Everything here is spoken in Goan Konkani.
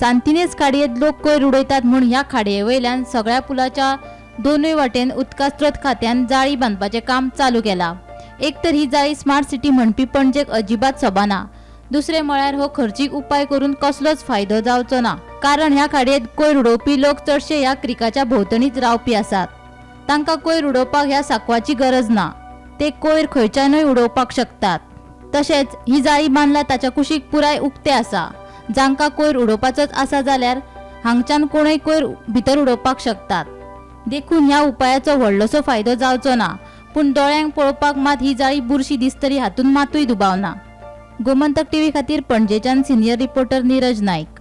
सांतिनेज खाडयेंत लोक कोयर उडयतात म्हूण ह्या खाडये वयल्यान सगळ्या पुलाच्या दोनूय वाटेन उदका स्रोत खात्यान जाळी बांदपाचें काम चालू केलां. एक तर ही जाळी स्मार्ट सिटी म्हणपी पणजेक अजिबात सोबाना. दुसरें म्हळ्यार हो खर्चीक उपाय करून कसलोच फायदो जावचो ना, कारण ह्या खाडयेंत कोयर उडोवपी लोक चडशे ह्या क्रिकाच्या भोंवतणीच रावपी आसात. तांकां कोयर उडोवपाक ह्या सांकवाची गरज ना, ते कोयर खंयच्यानूय उडोवपाक शकतात. तशेंच ही जाळी बांदला ताच्या कुशीक पुराय उक्ते आसा. जांकां कोयर उडोवपाचोच आसा जाल्यार हांगच्यान कोणूय कोयर भितर उडोवपाक शकतात. देखून ह्या उपायाचो व्हडलोसो फायदो जावचो ना, पूण दोळ्यांक पळोवपाक मात ही जाळी बुरशी दिसतली हातूंत मातूय दुबाव ना. गोमंतक टीव्ही खातीर पणजेच्यान सिनियर रिपोर्टर नीरज नायक.